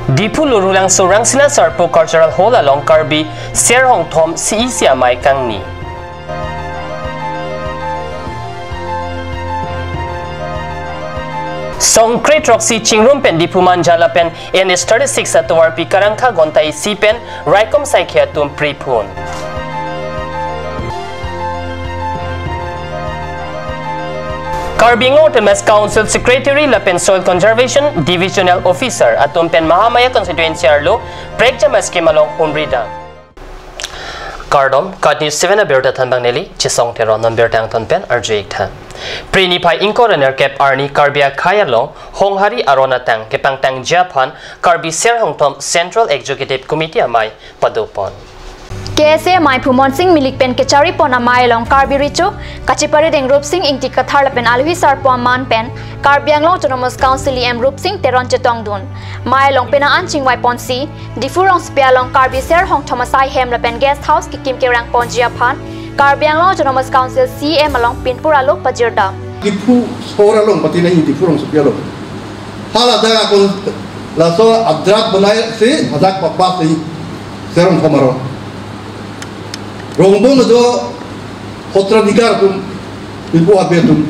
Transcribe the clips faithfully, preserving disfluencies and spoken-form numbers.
Diphu Lurulangso Rangsina Sarpo Cultural Hall along Karbi Ser Hongthom C E C amei kangni. Songkre throksi chingrum pen Diphu Manja lapen N H thirty-six atovarpi Karangkha Gonta isi pen raikom saikhi atum priphun. Karbi Anglong Autonomous Council Secretary lapen Soil Conservation Divisional Officer atum pen Mahamaya Constituency arlo prekjam ascheme along humri dam. Kardom, KAT News seven abirta thanbang neli, Chisong Teron, non birta angton pen arju-ik tha. Phre niphai ingkoi ra nerkep arni Karbi akhei along Honghari aron atang kepangtangji aphan Karbi Ser Hongthom Central Executive Committee amei padopon. K S A amei Phumonsing Milik pen kecharipon amei along Karbi Recho kacheparideng Rupsing Ingti Kathar lapen Alwi Sarpo aman pen Karbi Anglong Autonomous Council E M Rupsing Teron chetongdun. Mei along penang an chingvaiponsi, Diphu rongsopi along Karbi Ser Hongthom asai hem lapen guest house kekim kerangponji aphan Karbi Anglong Autonomous Council C E M along pinpur alo pajirdam. Diphu sohor along pati nai, Diphu rongsopi along. Hala jaga kon laso adrak banai si, ajak papas si Ser Hongthom arong. Rongbong jo Sotradhikar atum, Diphu abe atum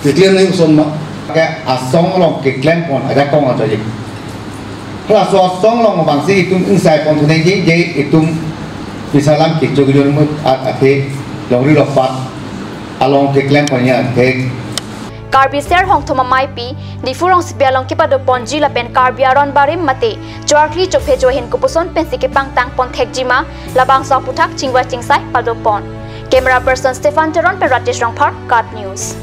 keklem nai osomar. Ke asong along keklempon ajakong ajoji. Hala laso asong along abangsi itum ingsaiponthu nangji, je itum pisa lam kecho kejor mut at athe longri lokpat along keklemponji athe. Karbi Ser Hongthom ameipi, Diphu rongsopi along kepadoponji lapen Karbi aron barim mate, choarkli chophe chohin kopuson pensi kepangtangpon thekji ma, labangso aputhak chingvai chingsai padopon. Camera person Stefan Teron pen Rajesh Rongphar, KAT News.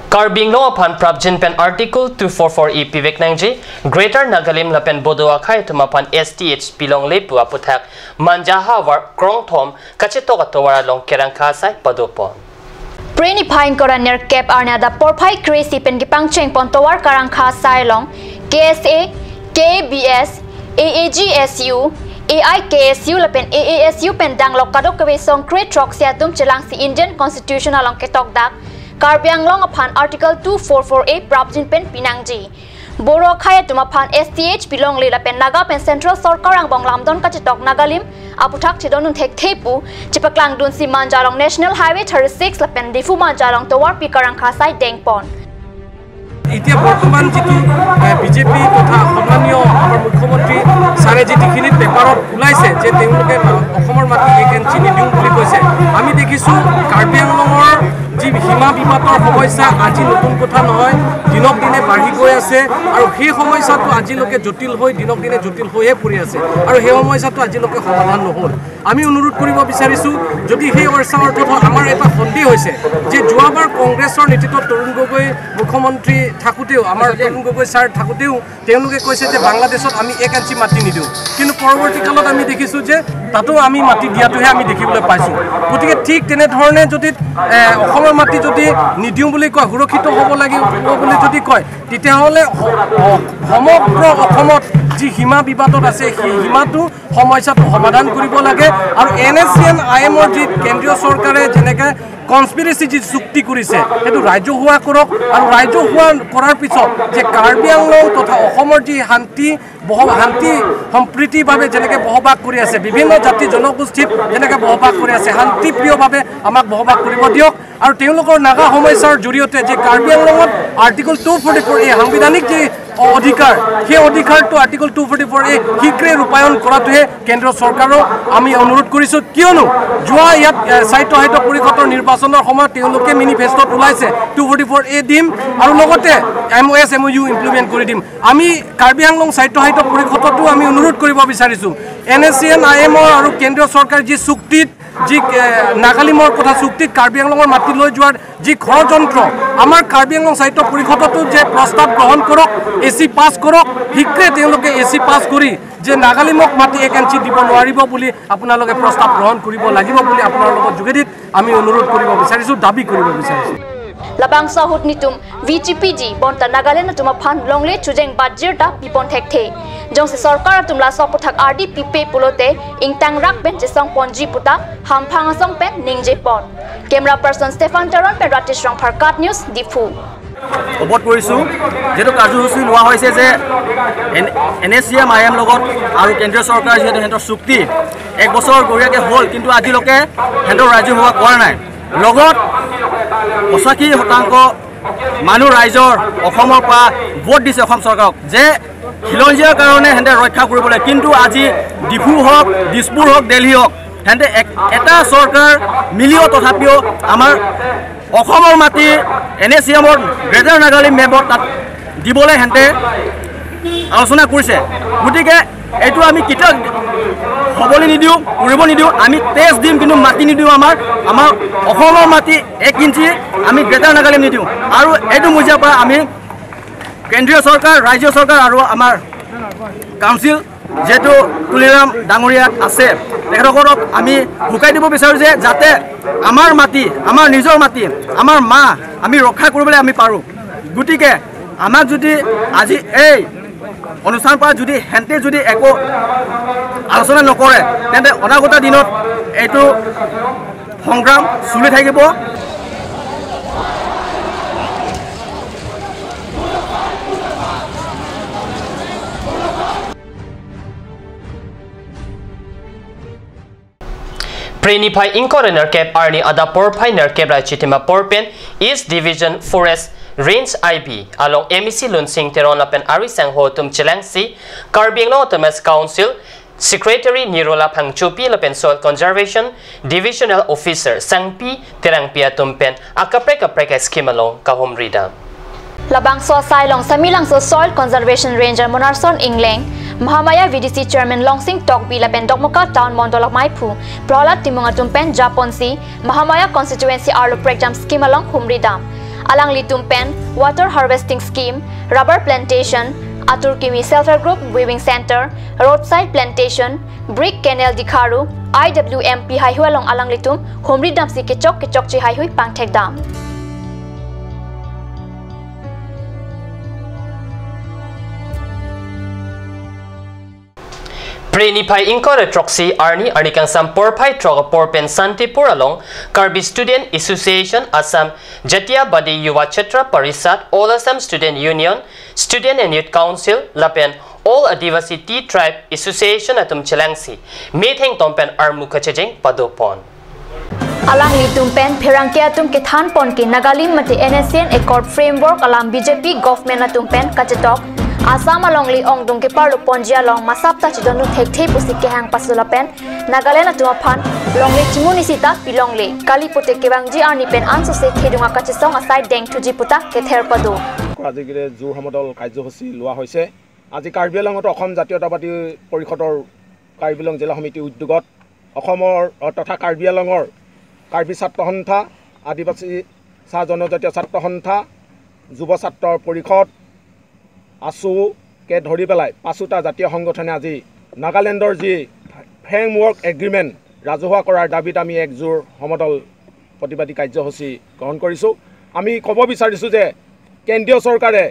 Karbi Anglong aphan prapjin pen Article two four four A pivek nangji, Greater Nagalim lapen Bodo akhei atum aphan S T H pilongle pu aputhak Manja havar krongthom kachetok atovar along Kerangkha asai padopon. Phre niphai ingkoi ra nerkep arni adap porphai kre-isi pen kepangchengpon tovar Kerangkha asai along K S A, K B S, A A G S U, A I K S U lapen A A S U pen danglok kadokave songkre throksi atum chelangsi Indian Constitution along ketokdak Karbi Anglong aphan Article two four four A prapjin pen pinangji. Boro akhei atum aphan S T H pilongle lapen Naga pen Central Sorkar angbong lamdon kachetok Nagalim aputhak chedondun thekthe pu chepaklangdunsi Manja along National Highway thirty-six lapen Diphu Manja along tovarpi Kerangkha asai dengpon. এতিয়া বৰ্তমান যিটো, এ, বিজেপি তথা সন্মানীয় আমাৰ মুখ্যমন্ত্ৰী ছাৰে যি যিখিনি পেপাৰত ওলাইছে যে তেওঁলোকে অসমৰ মাটি এক ইঞ্চি নিদিওঁ বুলি কৈছে, আমি দেখিছোঁ কাৰ্বি আংলঙৰ যি সীমা বিবাদৰ সমস্যা আজি নতুন কথা নহয়, দিনক দিনে বাঢ়ি গৈ আছে আৰু সেই সমস্যাটো আজিলৈকে জটিল হৈ দিনক দিনে জটিল হৈহে পৰি আছে আৰু সেই সমস্যাটো আজিলৈকে সমাধান নহ'ল। আমি অনুৰোধ কৰিব বিচাৰিছোঁ, যদি সেই অৱস্থা অৰ্থত আমাৰ এটা সন্দেহ হৈছে যে যোৱাবাৰ কংগ্ৰেছৰ নেতৃত্বত তৰুণ গগৈ মুখ্যমন্ত্ৰী থাকোঁতেও, আমাৰ তৰুণ গগৈ ছাৰ থাকোঁতেও তেওঁলোকে কৈছে যে বাংলাদেশত আমি এক ইঞ্চি মাটি নিদিওঁ, কিন্তু পৰৱৰ্তী কালত আমি দেখিছোঁ যে তাতো আমি মাটি দিয়াটোহে আমি দেখিবলৈ পাইছোঁ। গতিকে ঠিক তেনেধৰণে যদি, এ, অসমৰ মাটি যদি নিদিওঁ বুলি কয়, সুৰক্ষিত হ'ব লাগিব বুলি যদি কয়, তেতিয়াহ'লে স-, অ-, সমগ্ৰ অসমত যি সীমা বিবাদত আছে, সেই সীমাটো সমস্যাটো সমাধান কৰিব লাগে। আৰু N S C N I এমৰ যি কেন্দ্ৰীয় চৰকাৰে যেনেকে কনস্পিৰেচি যি চুক্তি কৰিছে, সেইটো ৰাজহুৱা কৰক। আৰু ৰাজহুৱা কৰাৰ পিছত যে কাৰ্বি আংলং তথা অসমৰ যি শান্তি বহ-, শান্তি সম্প্ৰীতিৰ বাবে যেনেকে বসবাস কৰি আছে, বিভিন্ন জাতি জনগোষ্ঠীত যেনেকে বসবাস কৰি আছে, শান্তিপ্ৰিয়ভাৱে আমাক বসবাস কৰিব দিয়ক। আৰু তেওঁলোকৰ নাগা সমস্যাৰ জৰিয়তে যে কাৰ্বি আংলঙত আৰ্টিকল টু ফৰ্টি ফ'ৰ এ সাংবিধানিক যি অধিকাৰ, সেই অধিকাৰটো আৰ্টিকল টু ফৰ্টি ফ'ৰ এ শীঘ্ৰে ৰূপায়ণ কৰাটোহে কেন্দ্ৰ চৰকাৰক আমি অনুৰোধ কৰিছোঁ। কিয়নো যোৱা ইয়াত, এ, স্বায়ত্তশাসিত পৰিষদৰ নিৰ্বাচনৰ সময়ত তেওঁলোকে মেনিফেষ্টত ওলাইছে টু ফৰ্টি ফ'ৰ এ দিম আৰু লগতে এম অ' এছ, এম অ' ইউ ইমপ্লিমেণ্ট কৰি দিম। আমি কাৰ্বি আংলং স্বায়ত্তশাসিত পৰিষদতো আমি অনুৰোধ কৰিব বিচাৰিছোঁ, N S C N I এমৰ আৰু কেন্দ্ৰীয় চৰকাৰে যি চুক্তিত, যি, এ, নাগালিমৰ কথা চুক্তিত কাৰ্বি আংলঙৰ মাটি লৈ যোৱাৰ যি ষড়যন্ত্ৰ, আমাৰ কাৰ্বি আংলং স্বায়ত্ত পৰিষদতো যে প্ৰস্তাৱ গ্ৰহণ কৰক, এ চি পাছ কৰক, শীঘ্ৰে তেওঁলোকে এ চি পাছ কৰি যে নাগালিমক মাটি এক ইঞ্চি দিব নোৱাৰিব বুলি আপোনালোকে প্ৰস্তাৱ গ্ৰহণ কৰিব লাগিব বুলি আপোনাৰ লগত যোগেদি আমি অনুৰোধ কৰিব বিচাৰিছোঁ, দাবী কৰিব বিচাৰিছোঁ। Labangso ahut netum V G P G bonta Nagaland atum aphan longle chujeng bajir ta pipon thekthe. Jongsi sorkar atum laso aputhak ardi pipe pulote ingtangrak pen chesongponji pu ta hamphang asong pen ningjepon. Camera person Stefan Teron pen Rajesh Rongphar, KAT News, Diphu. অৱগত কৰিছোঁ, যিহেতু কাৰ্যসূচী লোৱা হৈছে যে N A C M I M লগত আৰু কেন্দ্ৰীয় চৰকাৰ যিহেতু সিহঁতৰ চুক্তি এক বছৰ গৰীয়াকৈ হ'ল, কিন্তু আজিলৈকে সিহঁতৰ ৰাইজে হোৱা কৰা নাই। লগত পঁচাশী শতাংশ মানুহ ৰাইজৰ অসমৰ পৰা ভোট দিছে অসম চৰকাৰক যে খিলঞ্জীয়াৰ কাৰণে সিহঁতে ৰক্ষা কৰিবলৈ, কিন্তু আজি ডিফু হওক, দিছপুৰ হওক, দেলহি হওক, সিহঁতে এক এটা চৰকাৰ মিলিও তথাপিও আমাৰ অসমৰ মাটি এন এ চি এমৰ গ্ৰেটাৰ নাগালেণ্ড মেপত তাত দিবলৈ সিহঁতে আলোচনা কৰিছে। গতিকে এইটো আমি কেতিয়াও হ'বলৈ নিদিওঁ, কৰিব নিদিওঁ। আমি টেক্স দিম, কিন্তু মাটি নিদিওঁ। আমাৰ আমাৰ অসমৰ মাটি এক ইঞ্চি আমি গ্ৰেটাৰ নাগালেণ্ড নিদিওঁ। আৰু এইটো মজিয়াৰ পৰা আমি কেন্দ্ৰীয় চৰকাৰ, ৰাজ্য চৰকাৰ আৰু আমাৰ কাউন্সিল যিহেতু তুলিৰাম ডাঙৰীয়া আছে, তেখেতসকলক আমি বুজাই দিব বিচাৰোঁ যে যাতে আমাৰ মাটি, আমাৰ নিজৰ মাটি, আমাৰ মা আমি ৰক্ষা কৰিবলৈ আমি পাৰোঁ। গতিকে আমাক যদি আজি এই অনুষ্ঠান পৰা যদি সিহঁতে যদি একো আলোচনা নকৰে, তেন্তে অনাগত দিনত এইটো সংগ্ৰাম চলি থাকিব। Phre niphai ingkoi ra nerkep arni adap porphai nerkep ra chitim apor pen East Division Forest Range I B along M A C Lunsing Teron lapen ari sangho atum chelangsi Karbi Anglong Autonomous Council Secretary Nirola Phangchopi lapen Soil Conservation Divisional Officer Sangpi Terangpi atum pen akaprek kaprek a-scheme along kahumri dam. Labangso asai along Samelangso Soil Conservation Ranger Monarson Engleng, Mahamaya V D C Chairman Longsing Tokbi lapen Dokmoka Town Mondol Maiphu Prahlad Timung atum pen japonsi Mahamaya Constituency arlo prekjam scheme along humri dam. Alanglitum pen water harvesting scheme, rubber plantation, Atur Kimi Self Help Group Weaving Center, roadside plantation, brick canal dikharu, I W M P haihui along alanglitum humri damsi kechok kechokche haihui pangthek dam. Phre niphai ingkoi ra throksi arni arni kangsam porphai throk apor pen Santipur along Karbi Student Association Assam Jatiya Badi Yuva Chhatra Parishad, All Assam Student Union, Student and Youth Council lapen All Adivasi Tea Tribe Association atum chelangsi metheng tom pen armu kachejeng padopon. Alanglitum pen pherangke atum kethanpon ke Nagalim mate N S C N Accord Framework alam B J P government atum pen kachetok Assam alongle ongdung keparloponji along masap ta chedondun thekthe pusi kehang pasu lapen Nagaland atum aphan longle chimu nisita pilongle kali pute kevangji arni pen ansose thedung akachesong asai dengthuji puta kether pado. আজি গিৰে জোৰ সমদল কাৰ্যসূচী লোৱা হৈছে। আজি কাৰ্বি আংলঙত অসম জাতীয়তাবাদী পৰিষদৰ কাৰ্বি আংলং জিলা সমিতিৰ উদ্যোগত অসমৰ, অ, তথা কাৰ্বি আংলঙৰ কাৰ্বি ছাত্ৰ সন্থা, আদিবাসী চাহ জনজাতীয় ছাত্ৰ সন্থা, যুৱ ছাত্ৰ পৰিষদ, আছুকে ধৰি পেলাই পাঁচোটা জাতীয় সংগঠনে আজি নাগালেণ্ডৰ যি ফ্ৰেমৱৰ্ক এগ্ৰিমেণ্ট ৰাজহুৱা কৰাৰ দাবীত আমি এক জোৰ সমদল প্ৰতিবাদী কাৰ্যসূচী গ্ৰহণ কৰিছোঁ। আমি ক'ব বিচাৰিছোঁ যে কেন্দ্ৰীয় চৰকাৰে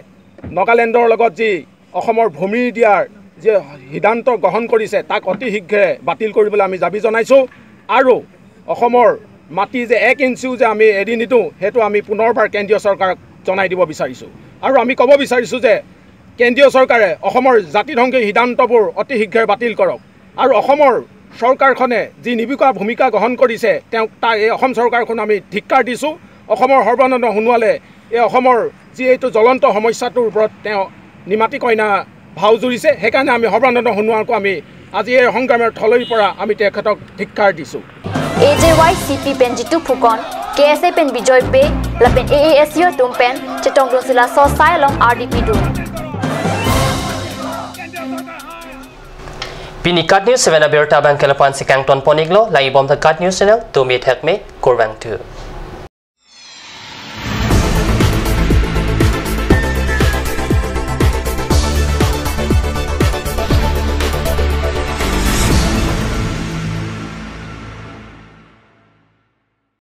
নাগালেণ্ডৰ লগত যি অসমৰ ভূমি দিয়াৰ যি সিদ্ধান্ত গ্ৰহণ কৰিছে, তাক অতি শীঘ্ৰে বাতিল কৰিবলৈ আমি দাবী জনাইছোঁ। আৰু অসমৰ মাটি যে এক ইঞ্চিও যে আমি এৰি নিদিওঁ, সেইটো আমি পুনৰবাৰ কেন্দ্ৰীয় চৰকাৰক জনাই দিব বিচাৰিছোঁ। আৰু আমি ক'ব বিচাৰিছোঁ যে কেন্দ্ৰীয় চৰকাৰে অসমৰ জাতিধ্বংসী সিদ্ধান্তবোৰ অতি শীঘ্ৰে বাতিল কৰক। আৰু অসমৰ চৰকাৰখনে যি নিবিকৰা ভূমিকা গ্ৰহণ কৰিছে, তেওঁক, তাক, এই অসম চৰকাৰখন আমি ধিক্কাৰ দিছোঁ। অসমৰ সৰ্বানন্দ সোণোৱালে এই অসমৰ যি এইটো জ্বলন্ত সমস্যাটোৰ ওপৰত তেওঁ নিমাতী কইনা ভাও জুৰিছে। সেইকাৰণে আমি সৰ্বানন্দ সোণোৱালকো আমি আজি এই সংগ্ৰামৰ থলীৰ পৰা আমি তেখেতক ধিক্কাৰ দিছোঁ। A J Y C P pen Jitu Phukon, K S A pen Bijoy Bey, lapen A A S U atum pen chetongdun si laso asai along R D P dun. Pini KAT News seven abirta abang ke lapu-an si kangtonpon-iklo, langibom ta KAT News channel, tumi thekme, kurvangthu.